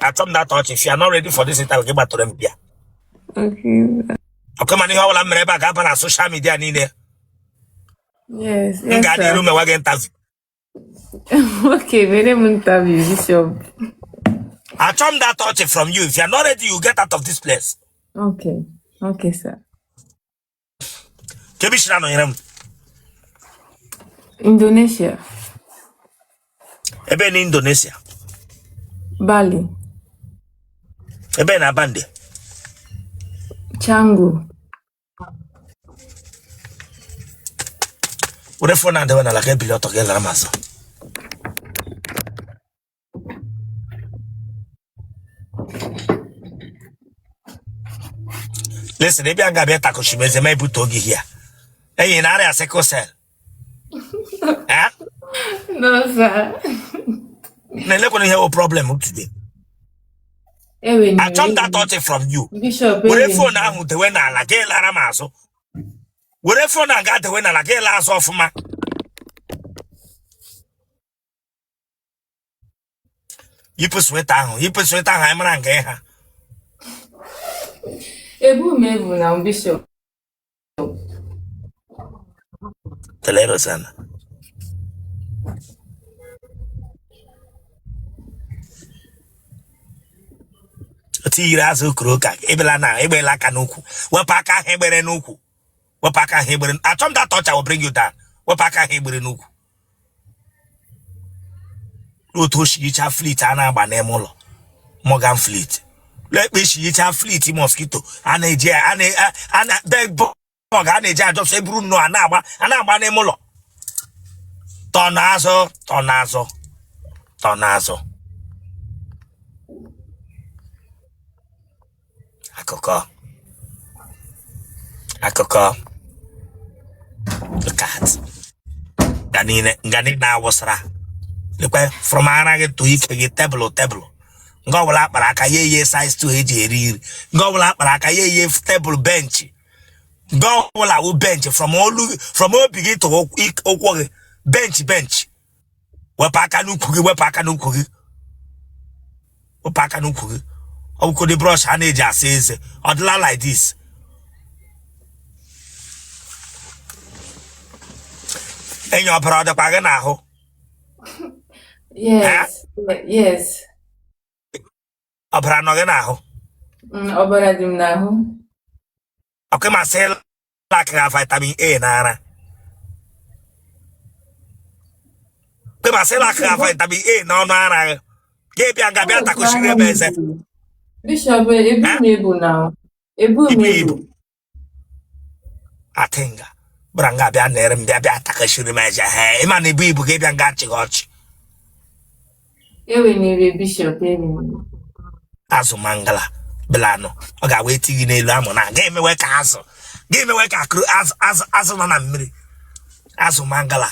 Achọ m that touch. If you are not ready for this interview, gị gbatụrụ m bịa. Okay. Ọkwa mana ihe ọbụla m mere ebe a ga-aba na social media niile. Yes, M yes, ga-adị sir. iru mewa gị interview. Okay, mere m interview, Bishop. Achọ m that touch from you. If you are not ready, you get out of this place. Okay. Okay, sir. Kee ebe i si na-anọnyere m. Indonesia. Ebe na Indonesia. Bali. Ebe na Bali. Canggu. Were phone a dewe n'ala ka ebili ọtọ gị lara m azụ. Listen, ị bịa nga bịa takụchi m eze ma ebute oge here. Enyi na-arịa sickle cell. Eh? No, sir. Na-elekwana ihe wụ problem today. Ewe Achọ m that touch from you. Bishop, Were ewe phone ahụ dewe n'ala gị lara m azụ. Were phone ahụ gaa dewe n'ala gị laa azụ ọfụma. Yipụ sweater ahụ, yipụ sweater ahụ anyị mara nga ịha. Ebu m ebu na Bishop. Tele Rosanna. Otu yiri azụ okoro ka ebela na egbela aka n'ukwu. Wepụ aka ahụ egbere n'ukwu. Wepụ aka ahụ egbere. Achọ m that touch, I will bring you down. Wepụ aka ahụ egbere n'ukwu. Otu o si yicha flit a na-agba n'ime ụlọ Morgan flit lekpe isi yicha flit mosquito a na-eji a na bed bug a na-eji ajọsọ eburu nnọọ a na-agba a na-agba n'ime ụlọ. Tọ n'azụ, tọ n'azụ, tọ n'azụ. Akụkọ akụkọ. Look at nga niile, nga niile awụsara. Lekwe from ara gị to ike gị, tebụl tebụl nga ọbụla akpara aka ya eye size 2 eji eri nri, nga ọbụla akpara aka ya eye tebụl bench, nga ọbụla wụ bench from olu from obi gị to ụkwụ gị, bench bench. Wepụ aka n'ukwu gị, wepụ aka n'ukwu gị, wepụ aka n'ukwu gị. Ọ bụkodị brush a na-eji asa eze ọ dịla like this. Enyi, ọbara ọ dịkwa gị n'ahụ? Yes, yes. Ọbara nọ gị n'ahụ? Ọbara dị m n'ahụ. Ọkwa ma sị lack na vitamin A n'ara kwe ma sị lack na vitamin A n'ọnụ ara gị, gị bịa nga bịa takụchiri ebe eze. Bishop, ebu m ebu na ebu m ibu ebu. Ibu atinga bịara nga bịa nere m bịa bịa takụchiri m eze ha. Ịma na ibu ibu gị bịa nga achị gị ọchị. Ewenire, Bishop, ewenire. Azụ mangala belanụ ọ ga-awa eti gị n'elu amụ na ga-emewe ka azụ ga-emewe ka akụrụ azụ azụ azụ nọ na mmiri. Azụ mangala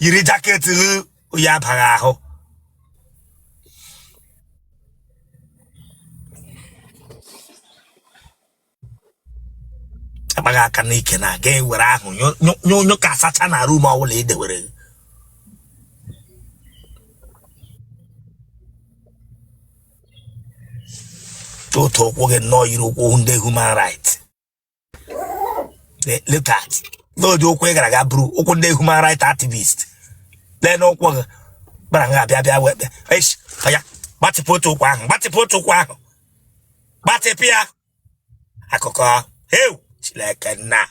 yiri jacket gị, oyi abaghị ahụ. Akpaghị aka n'ike na ga ewere ahụ nyụ ka asacha na room ọbụla e dewere gị. Otu ụkwụ gị nnọọ yiri ụkwụ ndị human right. Look at n'ụdị ụkwụ ị gara ga buru ụkwụ ndị human right activist. Lee n'ụkwụ gị gbara nga bịa bịa wee bịa ya. Gbatịpụ otu ụkwụ ahụ, gbatịpụ otu ụkwụ ahụ, gbatịpụ ya. Akụkọ heu. Chineke nna,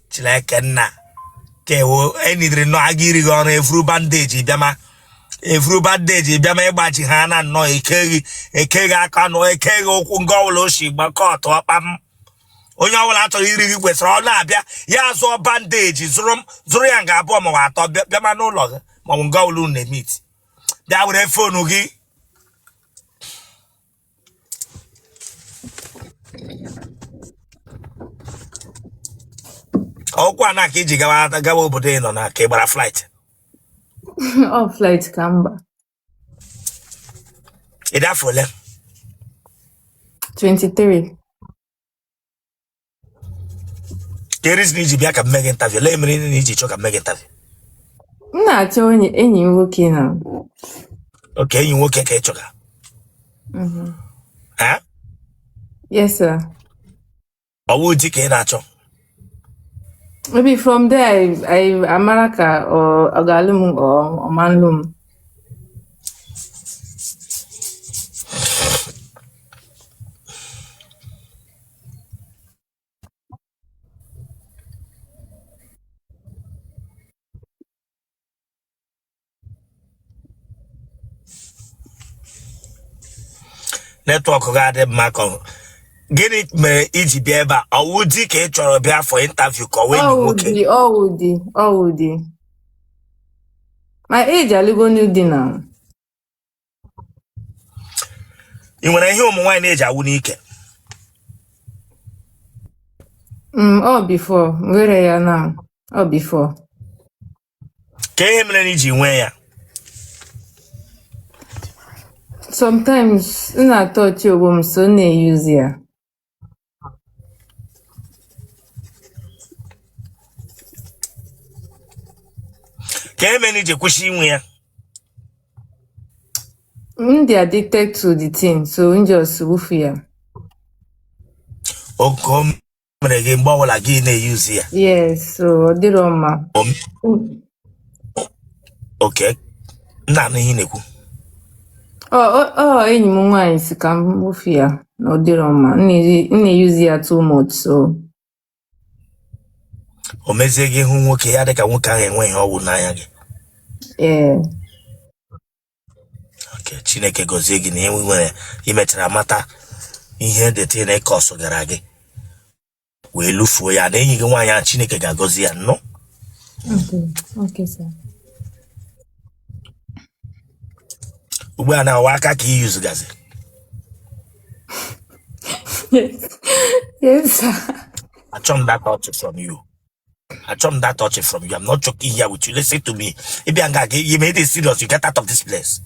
Chineke nna, ka ewo enidiri nnọọ aga iri gị ọrụ. Evuru bandage bịama, evuru bandage bịama. Ịgbaji ha na nnọọ ekeghị ekeghị aka nọ ekeghị ụkwụ nga ọbụla o si gbakọtụ ọkpam. Onye ọbụla chọrọ iri gị kwesịrị ọ na-abịa ya zụọ bandage, zụrụ zụrụ ya nga abụọ maọbụ atọ bịama n'ụlọ gị maọbụ nga ọbụla unu na-emit. Bịa were phone gị. Ọkwa na ka iji gawa gawa obodo ị nọ na ka ị gbara flight? Ọ flight ka m gba. Ị dị afọ ole? 23. Ke reason iji bịa ka m mee gị interview? Lee mere na iji chọọ ka m mee gị interview. M na-achọ onye enyi m nwoke na. Okay, enyi nwoke ka ị chọga? Mhm. Ha? Yes, sir. Ọ wụ di ka ị na-achọ? Maybe from there, I amara ka ọ ga-alụ m or ọ ma nlụ m. Network gị adị mma ka gịnị mere i ji bịa ebe a? Ọ wụ di ka ị chọrọ bịa for interview ka ọ wụ enyi nwoke? Ọ wụ di, ọ wụ di. My age alụgo nụ di now. Ị nwere ihe ụmụ nwaanyị na-eji awụ n'ike? Ọ before, nwere ya now. Ọ before. Ka ihe mere na i ji nwee ya? Sometimes m na-atọchi onwe m, so m na-eyuzi ya. Ka ihe mere na i ji kwụsị inwe ya? M dị addicted to the thing, so m just wufu ya. Oke o mere gị mgbe ọbụla gị na-eyuzi ya? Yes, so ọ dịrọ mma. Okay, m na-anụ ihe ị na-ekwu. Ọ enyi m nwaanyị sị ka m wufu ya na ọ dịrọ mma. M na-eyuzi ya too much, so O mezie gị hụ nwoke ya dịka nwoke ahụ enweghị ọwụ n'anya gị? Yeah. Okay, Chineke gọzie gị na ị nwere i mechara mata ihe the thing cause gara gị wee lụfuo ya na enyi gị nwaanyị ahụ. Chineke ga-agọzi ya nnọọ. Okay, sir. Ugbu a na ọ wụ aka ka i yuzugazi? Yes, sir. Achọ m that touch from you. Achọ m that touch from you. I'm not joking here with you. Listen to me. Ị bịa nga gị, you made it serious, you get out of this place.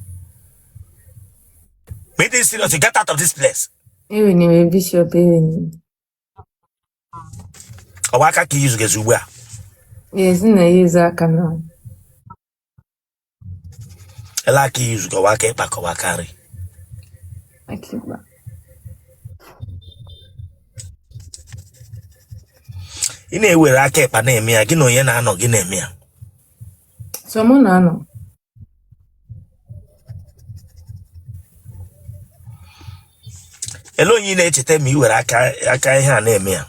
Made it serious, you get out of this place. Ewena iwe, Bishop, ewena iwe. Ọ wụ aka ka i yuzugazi ugbu a? Yes, m na-eyuzu aka now. Ele aka i yuzuga, ọ wụ aka ịkpa ka ọ wụ aka nri? Aka ịkpa. Ị na-ewere aka ịkpa na-eme ya, gị na onye na-anọ gị na-eme ya? So mụ na-anọ. Ele onye ị na-echeta ma ị were aka ihe a na-eme ya?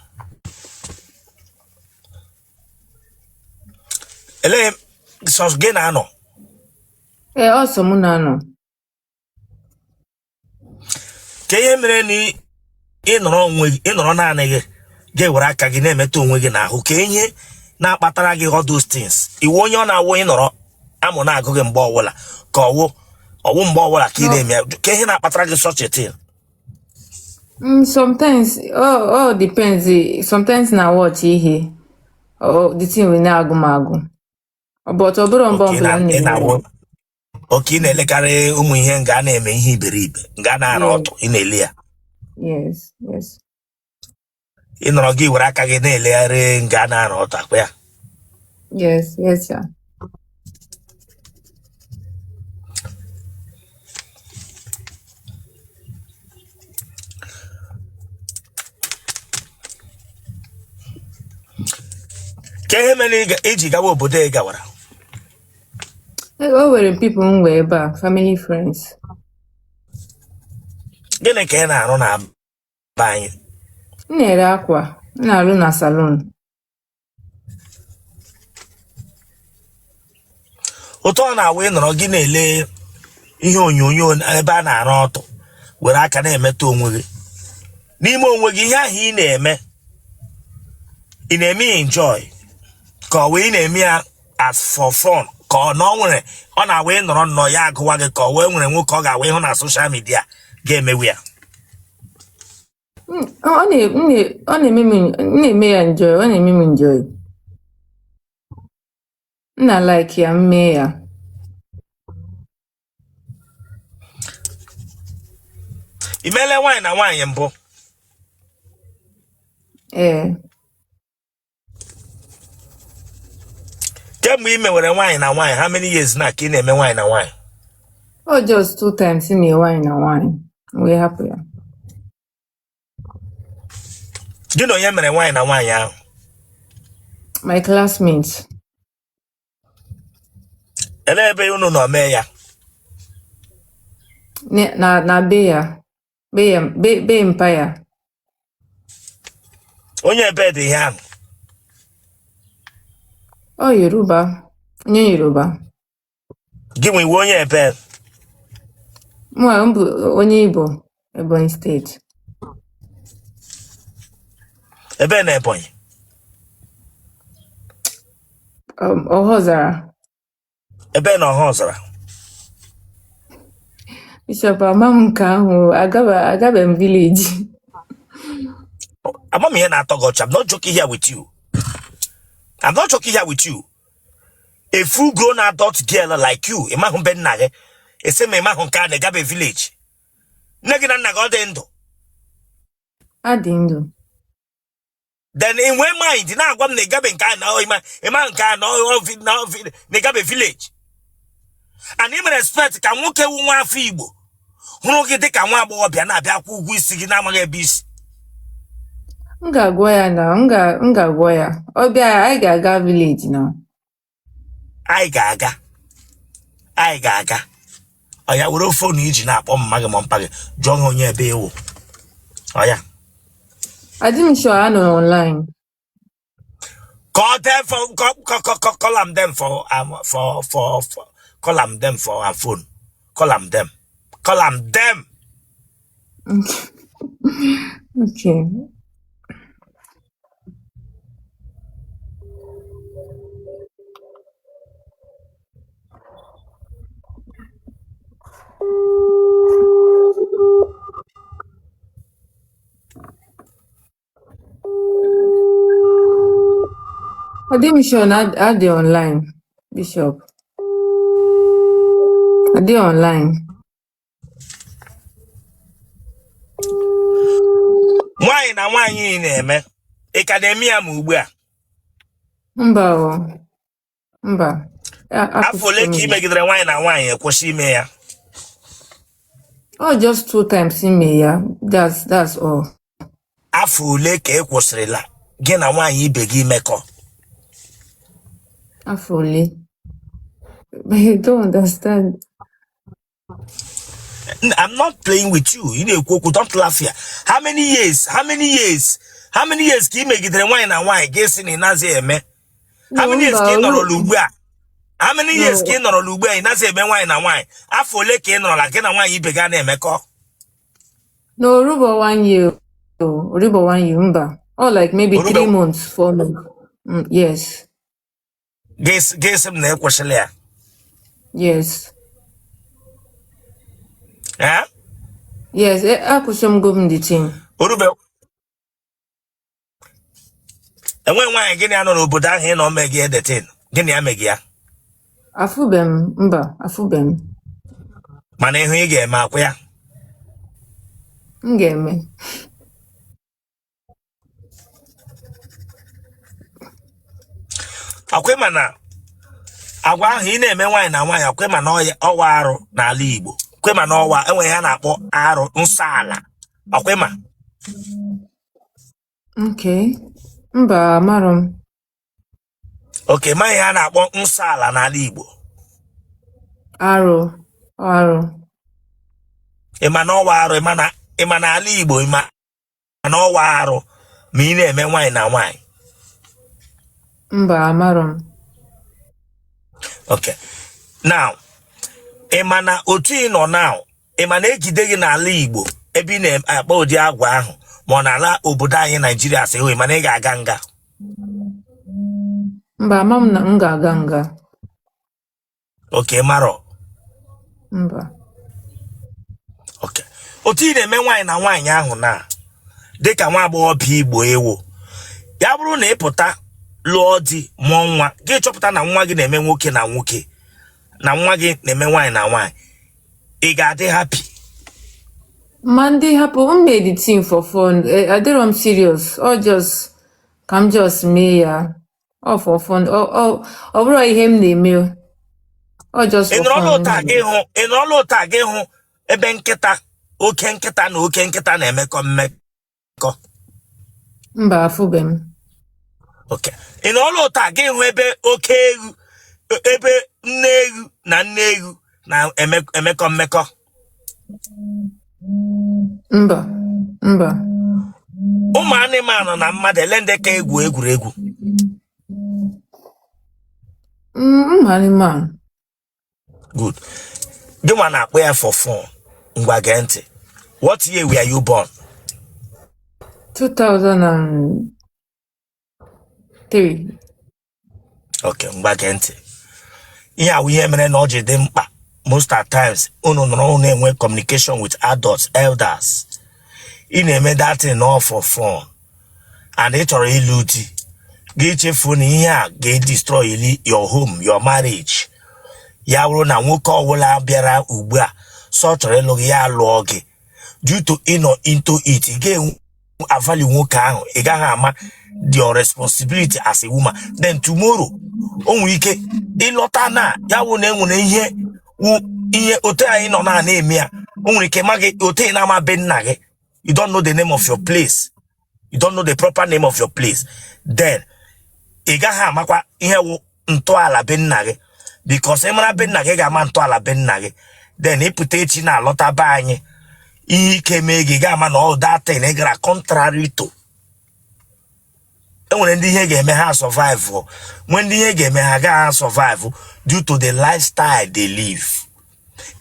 Ele sọ gị na-anọ? Ee, ọ sọ mụ na-anọ. Ka ihe mere na ị nọrọ onwe gị, ị nọrọ naanị gị, ga-ewere aka gị na-emetụ onwe gị n'ahụ, ka ihe na-akpatara gị all those things? Ị wụ onye ọ na-awụ ị nọrọ amụ na-agụ gị mgbe ọbụla, ka ọ wụ mgbe ọbụla ka ị na-eme ya? Ka ihe na-akpatara gị such a thing? Sometimes, all depends. Sometimes na watch ihe, oh, the thing will na-agụ m agụ. But ọ bụrụ mgbe ọbụla m na-eme. Okay, ị na-elekarị ụmụ ihe nga a na-eme ihe iberibe, nga a na-ara ọtụ, ị na-ele ya? Yes. Ị nọrọ gị were aka gị na-elegharị nga a na-ara ọtụ akpa ya? Yes, sir. Ka ihe mere i ji gawa obodo ị gawara? O nwere people m nwee ebe a, family friends. Gịnị ka ị na-arụ na be anyị? M na-ere akwa, m na-arụ na salon. Otu ọ na-awụ ị nọrọ gị na-ele ihe onyonyo ebe a na-arụ ọtụ, were aka na-emetụ onwe gị n'ime onwe gị, ihe ahụ ị na-eme, ị na-eme ya enjoy ka ọ wụ ị na-eme ya as for fun, ka ọ na ọ nwere ọ na-awụ ị nọrọ nnọọ ya agụwa gị, ka ọ wee nwere nwoke ọ ga-awụ ị hụ na social media ga-emewe ya? Ọ na-eme m, m na-eme ya enjoy, ọ na-eme m enjoy. M na like ya, m mee ya. I meela nwaanyị na nwaanyị mbụ? Ee. Kemgbe ị mewere nwaanyị na nwaanyị, how many years na ka ị na-eme nwaanyị na nwaanyị? Ọ just two times m mee nwaanyị na nwaanyị wee hapụ ya. Gị na onye mere nwaanyị na nwaanyị ahụ? My classmates. Elee ebe unu nọ mee ya? Na be ya, be ya, be mpa ya. Onye ebe dị ihe ahụ? Ọ Yoruba, onye Yoruba. Gị nwa ị wụ onye ebe? Mụ m bụ onye Igbo, Ebonyi steeti. Ebe na Ebonyi? Ọhọzara. Ebe na Ọhọzara? Bishop, ama m nke ahụ, agabe m village. Ama m ihe na-atọ gị ọchị. I'm not joking here with you. I'm not joking here with you. A full grown adult girl like you, ị mahụ be nna gị, ị sị ma ị mahụ nke a na ị gabe village. Nne gị na nna gị ọ dị ndụ? Ha dị ndụ. Then ị nwee mind na-agwa m na ị gabe nke a na ị ma nke a na na ị gabe village. And ị mere expect ka nwoke wu nwa afọ Igbo hụrụ gị dịka nwa agbọghọbịa na-abịa kwụ ụgwọ isi gị na-amaghị ebe i si. M ga-agwa ya na m ga-agwa ya. Ọ bịa, anyị ga-aga village na. Anyị ga-aga. Anyị ga-aga. Oya, were phone i ji na-akpọ mma gị ma mpa gị jụọ ha onye ebe ị wụ. Oya. Adị m sure ha nọ online. Call them for call, call, call, call, call am them for for call am them for our phone. Call am them. Call am them. Okay. Adị m sure na ha dị online, Bishop. Ha dị online. Nwaanyị na nwaanyị ị na-eme, ị ka na-eme ya ma ugbu a? Mba o. Mba. Afọ ole ka ị megidere nwaanyị na nwaanyị kwụsị ime ya? Oh, just two times ime ya. That's all. Afọ ole ka ị kwụsịrịla gị na nwaanyị ibe gị imekọ? Afọ ole? I don't understand. I'm not playing with you. Ị na-ekwu okwu, don't laugh here. How many years? How many years? How many years ka ị megidere nwaanyị na nwaanyị ga-esi na ị nazi eme? How many years ka ị nọrọla ugbu a? How many years ka ị nọrọla ugbu a ị nazi eme nwaanyị na nwaanyị? Afọ ole ka ị nọrọla gị na nwaanyị ibe gị a na-emekọ? No, orubo one year. Orubo one year, mba. Or like maybe 3 months, 4 months. Yes. Gị sị m na ị kwụsịla ya? Yes. Eh? Yes, akwụsịgo m the thing. Orube enwe nwaanyị gị na ya nọ n'obodo ahụ ị nọ mee gị the thing, gị na ya mee gị ya? Afụbe m, mba, afụbe m. Mana ịhụ ị ga-eme akwa ya? M ga-eme. Akwa ị ma na agwa ahụ ị na-eme nwaanyị na nwaanyị, akwa ị ma na ọ wụ arụ n'ala Igbo, akwa ị ma na ọwa enweghị ya na-akpọ arụ nsọ ala, akwa ị ma? Okay. Mba, amarọ m. Okay, ma ihe a na-akpọ nsọ ala n'ala Igbo? Arụ, arụ. Ị ma na ọ wụ arụ, ị ma na ala Igbo, ị ma na ọ wụ arụ ma ị na-eme nwaanyị na nwaanyị? Mba, amarọ m. Okay, now ị ma na otu ị nọ now, ị ma na ejide gị n'ala Igbo ebe ị na-akpa ụdị agwa ahụ ma ọ n'ala obodo anyị Naijiria sị hụ, ị ma na ị ga-aga nga? Mba, ama m na m ga-aga nga. Okay, marọ? Mba. Okay, otu ị na-eme nwaanyị na nwaanyị ahụ na dịka nwa agbọghọbịa Igbo ị wụ, ya bụrụ na ị pụta lụọ di mụọ nwa, gị chọpụta na nwa gị na-eme nwoke na nwoke na nwa gị na-eme nwaanyị na nwaanyị, ị ga-adị happy? Ma ndị hapụ m mee the thing for fun. Adịrọ m serious. Ọ just ka m just mee ya. Ọ for fun. Ọ bụrụ ihe m na-eme. Ọ just Ị for nọrọla fun. otu a gị hụ, ị nọrọla otu a gị hụ ebe nkịta, oke nkịta na oke nkịta na-emekọ mmekọ? Mba, afụbe m. Okay. Ị nọrọla otu a gị hụ ebe oke ewu, ebe nne ewu na nne ewu na-emekọ mmekọ? Mba, mba. Ụmụ anụmanụ na mmadụ, ele ndị ka egwu egwuregwu? Ụmụ anụmanụ. Good. Gị nwa na-akpọ ya for fun. Ngwa, gee ntị. What year were you born? 2003. Okay, ngwa, gee ntị. Ihe awụ ihe mere na ọ ji dị mkpa most at times unu nọrọ, unu enwe communication with adults, elders. Ị na-eme that thing all for fun and ị chọrọ ịlụ di, gị chefuo na ihe a ga-edestroy your home, your marriage. Ya bụrụ na nwoke ọbụla bịara ugbu a sọ chọrọ ịlụ gị, ya lụọ gị, due to ịnọ into it, ị ga-enwe avalue nwoke ahụ, ị gaghị ama your responsibility as a woman. Then tomorrow o nwere ike ịlọta na ya wụ na enwere ihe wụ ihe otu anyị nọ na na-eme ya. O nwere ike ma gị otu ị na-ama be nna gị. You don't know the name of your place, you don't know the proper name of your place. Then ị gaghị amakwa ihe wụ ntọala be nna gị, because ị mara be nna gị, ga-ama ntọala be nna gị. Then ịpụta echi na-alọta be anyị, ihe ike mee gị, ga-ama na all that thing ị gara contrary to. Enwere ndị ihe ga-eme ha survive, nwee ndị ihe ga-eme ha agaghị survive due to the lifestyle they live.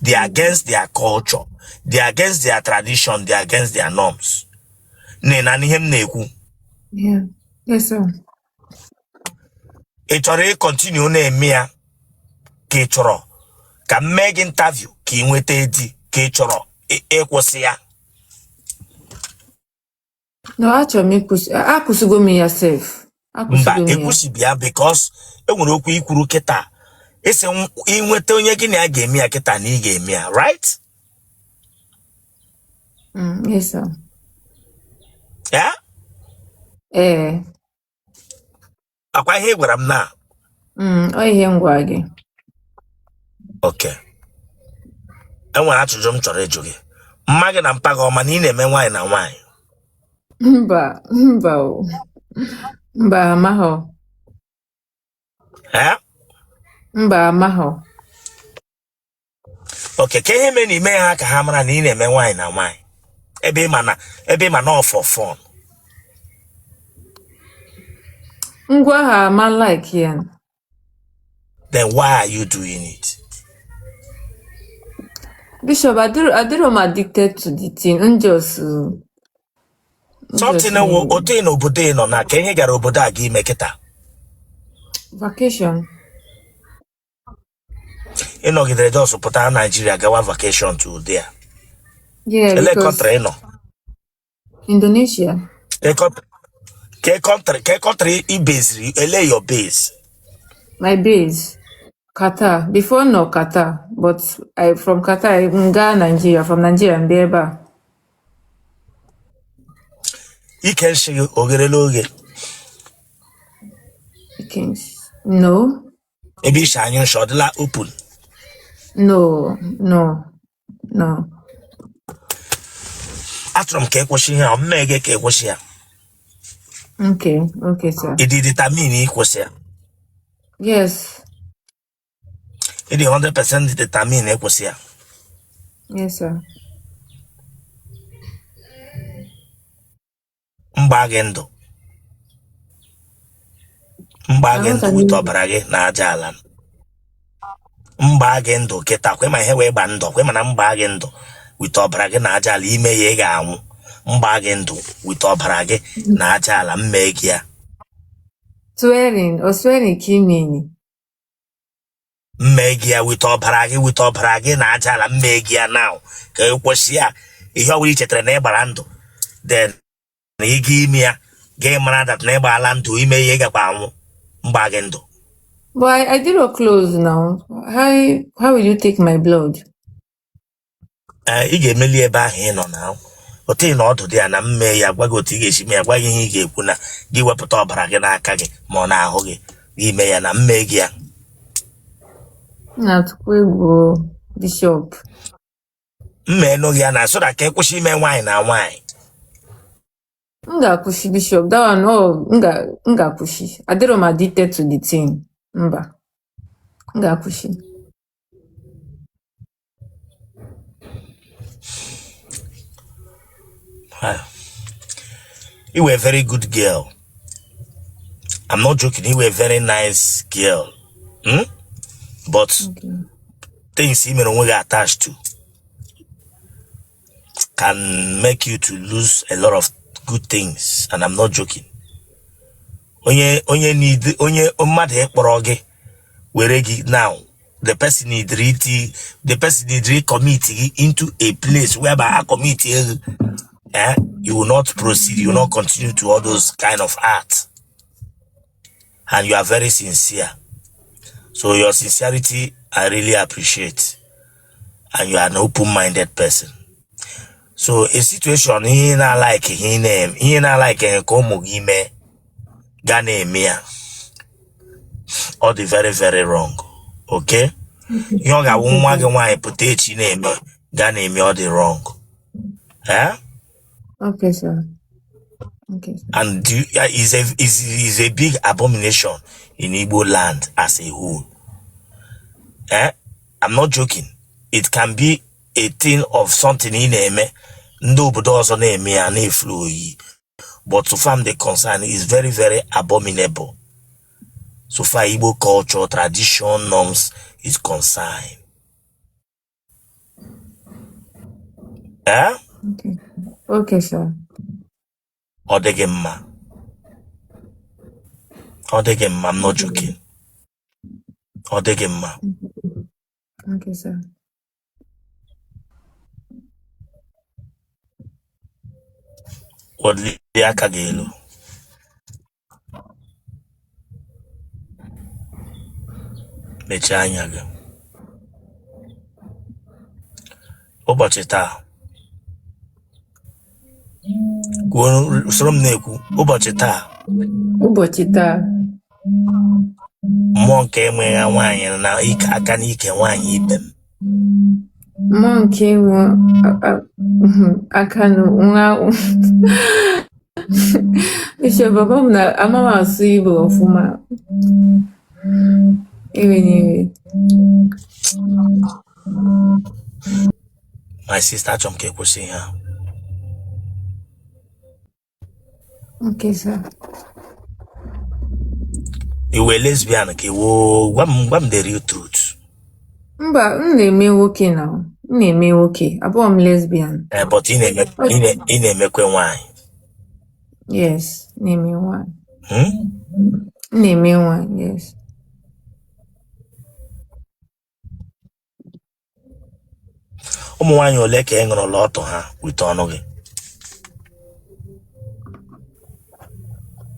They are against their culture, they are against their tradition, they are against their norms. Na ihe m na-ekwu? Yeah. Yes, sir. Ị chọrọ ịcontinue na-eme ya, ka ị chọrọ ka m mee gị interview ka ị nweta di, ka ị chọrọ ịkwụsị ya? No, achọrọ m ịkwụsị. Akwụsịgo m ya sef. Mba. Akwụsịgo m ya. Ekwusibi ya, because enwere okwu ikwuru kịta, isi ịnweta onye gị na ya ga-eme ya kịta na ị ga-eme ya, right? Yes, sir. Ya. Ee. Akwa ihe ị gwara m na? Ọ ihe m gwara gị. Okay, enwere ajụjụ m chọrọ ịjụ gị. Mma gị na mpa gị ọma na ị na-eme nwaanyị na nwaanyị? Mba, mba o. Mba, amaghọ. Eh? Mba, amaghọ. Okay, ka ihe mere na ime ha ka ha mara na ị na-eme nwaanyị na nwaanyị, ebe ị ma na ọ for fun? Ngwa, ha ama like ya. Then why are you doing it? Bishop, adịrọ m addicted to the thing. M just Something wụ otu ị n'obodo ị nọ na ka ihe gara obodo a gị ime kịta? Vacation. Ị nọgidere just pụta Naijiria gawa vacation to there? Yeah, Ele because country ị nọ? Indonesia. Ke country ị beziri? Ele your base? My base, Qatar. Before, no, Qatar, but I from Qatar I m gaa Nigeria. From Nigeria m bịa ebe a. Ike nshi gị ogherela oghe? Okay. No, Ebe ishi anyụ nshi, ọ dịla open? No. Achọrọ m ka ị kwụsị ihe a. Mmee gị ka ị kwụsị ya. Okay, sir. Ị dị determine ịkwụsị ya? Yes. Ị dị 100% determine ịkwụsị ya? Yes, sir. Mgba gị ndụ, mgba gị ndụ Aghọtaghị wite m. ọbara gị na aja ala, mgba gị ndụ kịta kwe ma ihe wee gba ndụ kwe, mana mgba gị ndụ wite ọbara gị na aja ala, ime ya ị ga-anwụ. Mgba gị ndụ wite ọbara gị na aja ala, mmee gị ya. Swearing or swearing ka ị mean? Mmee gị ya wite ọbara gị, wite ọbara gị na aja ala, mmee gị ya now ka ị kwụsị ya. Ihe ọ bụla ị chetara na ị gbara ndụ, then na ị ga ime ya, gị mara that na ị gbaala ndụ. Ime ya, ị gakwa anwụ. Mgba gị ndụ. But I did close now. How will you take my blood? Ee, ị ga-emeli ebe ahụ ị nọ na otu ị nọ ọdụ dị ya na mme ya, gwa gị otu ị ga-esi mee ya, gwa gị ihe ị ga-ekwu na gị wepụta ọbara gị n'aka gị ma ọ na-ahụ gị, gị mee ya na mme gị ya. M na-atụkwa egwu o, Bishop. Mma enu gị ya na so that ka ị kwụsị ime nwaanyị na nwaanyị. M ga-akwụsị, Bishop. That one, oh, m ga-akwụsị. Adịrọ m addicted to the thing. Mba. M ga-akwụsị. You were a very good girl. I'm not joking. You were a very nice girl. Hmm? But Okay. things i mere onwe gị attached to can make you to lose a lot of good things. And I'm not joking. Onye onye need onye mmadụ ịkpọrọ gị were gị now, the person need iti the person need commit gị into a place whereby a commit gị, eh, you will not proceed, you will not continue to all those kind of act. And you are very sincere, so your sincerity I really appreciate, and you are an open-minded person. So a situation ihe na-alike, ihe na-eme ihe na-alike ka ụmụ gị mee ga na-eme ya, ọ dị very very wrong. Okay, ihe ọ ga-awụ nwa gị nwaanyị pụta echi na-eme ga na-eme, ọ dị wrong, eh? Okay, sir. Okay, sir. And do, yeah, is a big abomination in Igbo land as a whole. Eh? I'm not joking. It can be a thing of something ị na-eme, ndị obodo ọzọ na-eme ya na-eflu oyi, but so far I'm the concern is very very abominable so far Igbo culture, tradition, norms is concerned. Eh? Okay. Okay, sir. Ọ dịghị mma, ọ dịghị mma. I'm not joking, ọ dịghị mma. Okay, sir. Welie aka gị elu. Mechie anya gị. Ụbọchị taa, kwuo, soro m na-ekwu, ụbọchị taa. Ụbọchị taa. Mmụọ nke enweghị nwaanyị na ike aka n'ike nwaanyị ibe m. Mmụọ nke inwe aka nwa. Bishop, papa m na ama m asụ Igbo ọfụma. Iwe n'iwe. My sister, achọrọ m ka ị kwụsị ihe a. Okay, sir. Ị wụ lesbian ka ị wụ? Gwa m the real truth. Mba, m na-eme nwoke na m na-eme nwoke. Abụọ m lesbian. Eh, but ị na-emekwe nwaanyị? Yes, na-eme nwaanyị. Hmm? M na-eme nwaanyị, yes. Ụmụ nwaanyị ole ka ị ṅụrụla ọtụ ha wite ọnụ gị?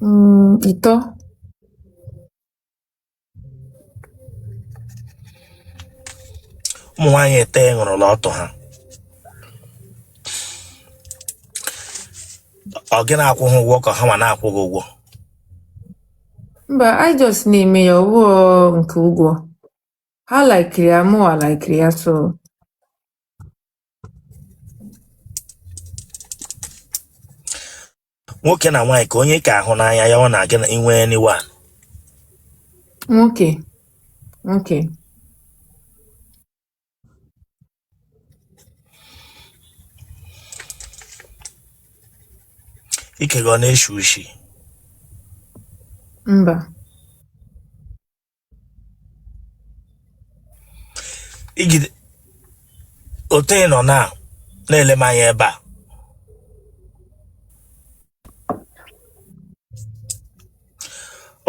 3. Ụmụ nwaanyị 3 ị ṅụrụla ọtụ ha, ọ gị na-akwụ ha ụgwọ ka ha ma na-akwụ gị ụgwọ? Mba, I just na-eme ya, ọ bụghị nke ụgwọ. Ha laikiri ya, mụwa laikiri ya, so Nwoke na nwaanyị, ka onye ka ahụ n'anya ya ọ na-aga na inwe anyone? Nwoke. Nwoke. Ike gị ọ na-eshi ushi? Mba. Ijide otu ị nọ na na-ele m anya ebe a,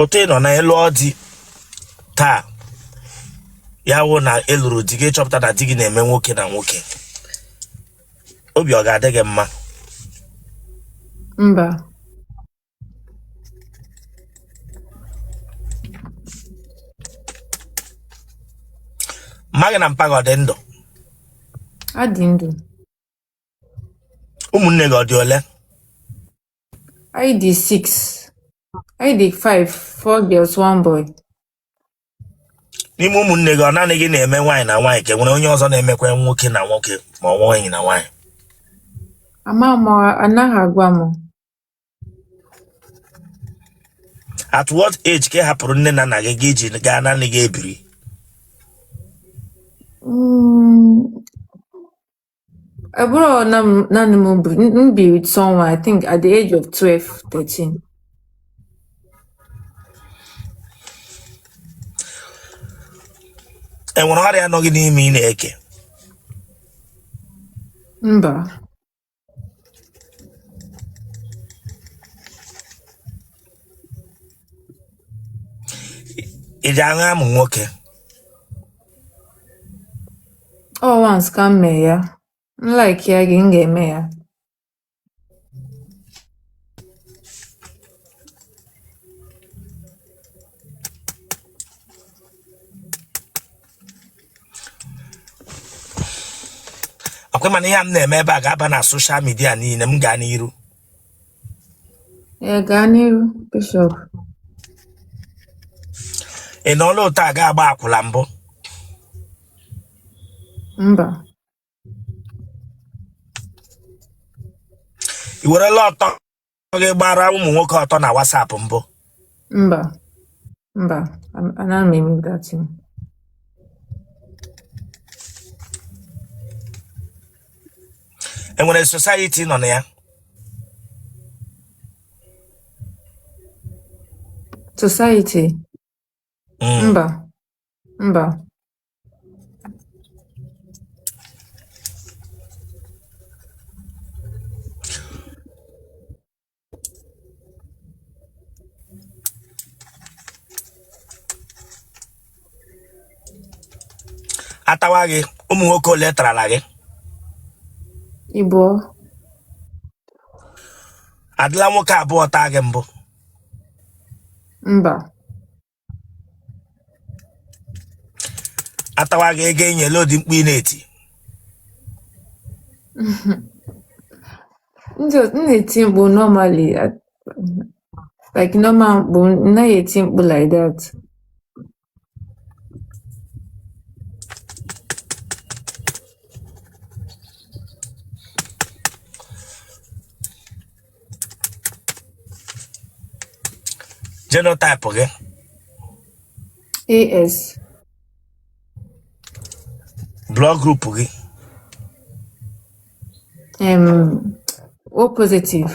otu ị nọ na ị lụọ di taa, ya wụ na ị lụrụ di gị, chọpụta na di gị na-eme nwoke na nwoke, obi ọ ga-adị gị mma? Mba. Mma gị na mpa gị ọ dị ndụ? Ha dị ndụ. Ụmụnne gị ọ dị ole? Anyị dị 6. Anyị dị 5, 4 girls, 1 boy. N'ime ụmụnne gị, ọ naanị gị na-eme nwaanyị na nwaanyị ka e nwere onye ọzọ na-emekwa nwoke na nwoke ma ọ nwaanyị na nwaanyị? Ama m, anaghị agwa m. At what age ka ị hapụrụ nne na nna gị gị ji gaa naanị gị ebiri? Ọ bụrụ na naanị m bi, m bi with someone, I think at the age of 12, 13. E nwere ọrịa nọ gị n'ime ị na-eke? Mba. Ị ji aṅụ amụ nwoke? Ọ once ka m mee ya. M like ya gị, m ga-eme ya. Ọkwa mana ihe a m na-eme ebe a ga-aba na social media niile, m gaa n'iru? Ee, gaa n'iru, Bishop. Ị nọọla otu a ga-agba akwụla mbụ? Mba. I werela ọtọ gị gbara ụmụ nwoke ọtọ na WhatsApp mbụ? Mba. Mba. Anaghị m eme that thing. E nwere society nọ na ya? Society? Mba. Mba. Atawa gị, ụmụ nwoke ole tarala gị? Ịbụọ. Adịla nwoke abụọ taa gị mbụ? Mba. Atawa gị ego enyi, ele ụdị mkpu ị na-eti? M na-eti mkpu normally, like normal mkpu, m naghị eti mkpu like that. Genotype gị? AS. Blood group gị? O positive.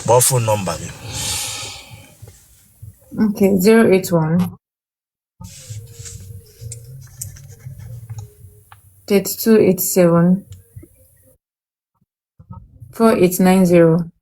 Kpọọ phone number gị. Okay, 081 3287 4890.